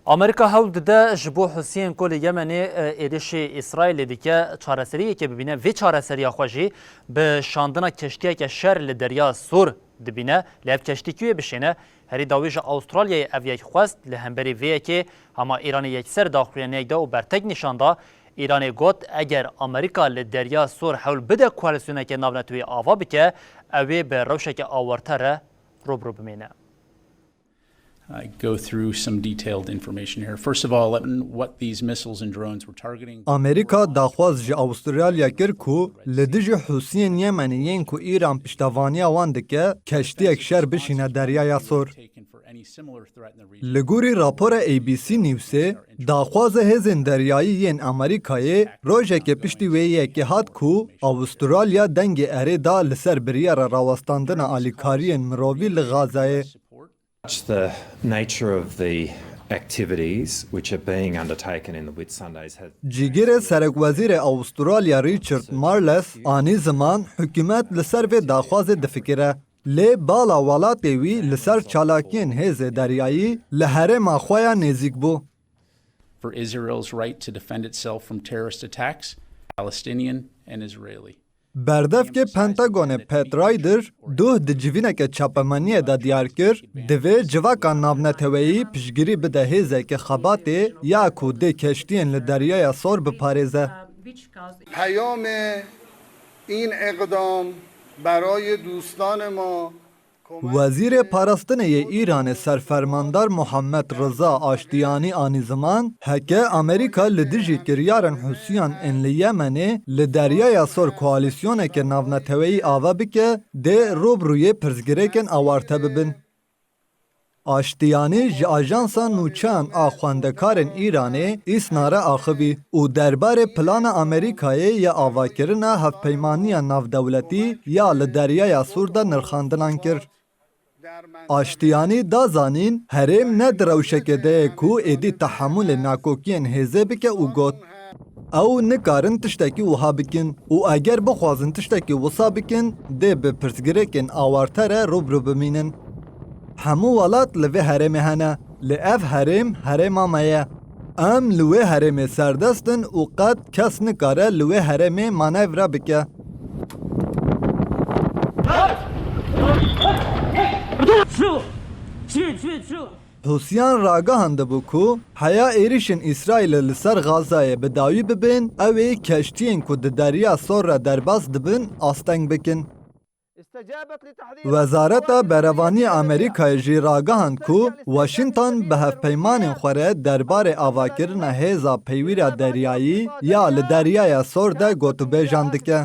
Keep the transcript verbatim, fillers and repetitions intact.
Amerîka hewl dide ji bo Husiyên ku li Yemenê, e, êrişî Îsraîlê dike, çareseriyekê bibîne. Vê çareseriya xwe jî bi şandina keştiyeke şer li Derya Sor dibîne. Lê ev keştî kû yê bişêne? Herî dawî ji Awistralyayê ev yek xwest. Li hemberî vê yekê hema Îranê yekser daxuyaniyek da û bertek nîşan da. Îranê got, eger Amerîka li Derya Sor hewl bide koalîsyoneke navneteweyî ava bike, ew ê bi rewşeke awarte re rû bi rû bimîne. I go through some detailed information here. First of all, what these missiles and drones were targeting. Amerîka daxwaz ji Awistralya kir ku li dijî Husiyên Yemenê yên ku Îran piştevaniya wan dike, keştiyek şer bişîne Deryaya Sor. Li gorî rapora A B C Newsê, daxwaza hêzên deryayî yên Amerîkayê rojekê piştî wê yekê hat ku Awistralya dengê erê da li ser biryara rawestandina alîkariyên mirovî li Xazayê. The nature of the activities which are being undertaken in the Whitsundays has Cîgirê Serekwezîrê Awistralya Richard Marles anî ziman hikûmet li ser vê daxwazê difikire. Lê bala welatê wî li ser çalakiyên hêzê deryayî li herêma xwe ya nêzîk bû. For Israel's right to defend itself from terrorist attacks, Palestinian and Israeli. Berdevkê Pentagonê Pat Ryder duh di civîneke çapemeniyê de diyar kir, divê civaka navneteweyî piştgirî bide hêzeke xebatê ya ku dê keştiyên li Deryaya Sor biparêze. پیام این اقدام برای دوستان ما Wezîrê Parastinê yê Îranê Serfermandar Muhammed Riza Aştiyanî anî ziman, heke Amerîka li dijî kiryarên Husiyan ên li Yemenê li Deryaya Sor koalîsyoneke navneteweyî ava bike, dê rûbirûyê pirsgirêkên awarte bibin. Aştiyanî ji ajansa nûçeyan a xwendekarên Îranê, Îsna re axivî û derbarê plana Amerîkayê ya avakirina hevpeymaniya navdewletî ya li Deryaya Sor de nirxandinan kir. Aştiyanî da zanîn, herêm ne di rewşekê de ye ku êdî tehemûlê nakokiyên hêzê bike û got, Ew nikarin tiştekî wiha bikin û eger bixwazin tiştekî wisa bikin, dê bi pirsgirêkên awarte re rû bi rû bimînin. Hemû welat li vê herêmê hene, lê ev herêm herêma me ye. Em li wê herêmê serdest in û qet kes nikare li wê herêmê manevra bike. Husiyan ragihandibû ku heya êrişên Îsraîlê li ser Xazayê bi dawî bibin, ew ê keştiyên ku di Derya Sor re derbas dibin asteng bikin. Wezareta Berevaniyê Amerîkayê jî ragihand ku Washington bi hevpeymanên xwe re derbarê avakirina hêza peywîra deryayî ya li Deryaya Sor de gotûbêjan dike.